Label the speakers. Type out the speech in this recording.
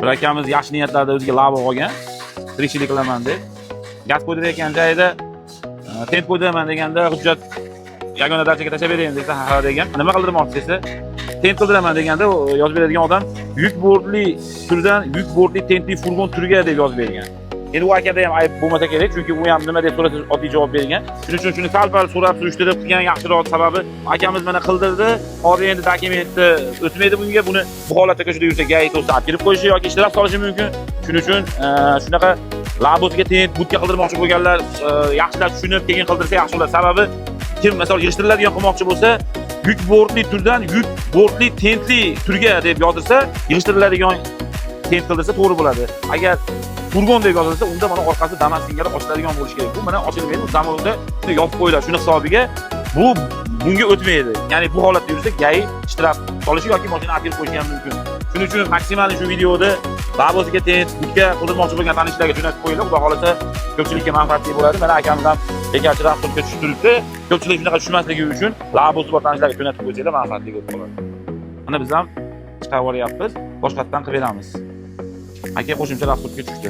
Speaker 1: Bir akamiz yaxshi niyatlarda o'ziga Labo olgan, tirikchilik qilaman deb. Gaz qo'ydirayotgan joyida tent qo'ydiraman deganda, hujjat yagona dachaga tashlab berayin desa, ha degan. Nima qildirmoqchi desa, tent qildiraman deganda, u yozib beradigan odam yuk bortli turdan yuk bortli tentli furgon turiga deb yozib bergan. Endi u akada ham ayb bo'lmasa kerak, chunki u ham nima deb so'rasa, oddiy javob bergan. Shuning uchun shuni sal pal so'rab surishtirib qilgan yaxshiroq. Sababi akamiz mana qildirdi, hozir endi dokumentni o'tmaydi bunga. Buni bu holatda ko'chada yursa, ГАИ to'sa, olib kelib qo'yishi yoki shtraf solishi mumkin. Shuning uchun shunaqa Labosiga tent, budka qildirmoqchi bo'lganlar yaxshilab tushunib, keyin qildirsa yaxshi bo'ladi. Sababi kim, misol, yig'ishtiriladigan qilmoqchi bo'lsa, yuk bortli turdan yuk bortli tentli turga deb yozilsa, yig'ishtiriladigan tent qildirsa to'g'ri bo'ladi. Agar furgon deb yozilsa, unda mana orqasi Damas singari ochiladigan bo'lishi kerak. Bu mana ochilmaydi, bu zamonda yopib qo'yiladi. Shuni hisobiga bu bunga o'tmaydi. Ya'ni bu holatda yursa, ГАИ shtraf solishi yoki mashina olib kelib qo'yishi ham mumkin. Shuning uchun maksimal shu videoda Labosiga tent, budka qildirmoqchi bo'lgan tanishlarga jo'natib qo'yinglar. Xudo xohlasa, ko'pchilikka manfaatli bo'ladi. Mana akamiz ham bekorchi расход ga tushib turibdi. Ko'pchilik shunaqa tushmasligi uchun Labosi bor tanishlarga jo'natib qo'ysanglar, manfaatli bo'lib qoladi. Mana biz ham chiqarib yuboryapmiz, boshqatdan qilib beramiz. Aka qo'shimcha расход ga tushdi.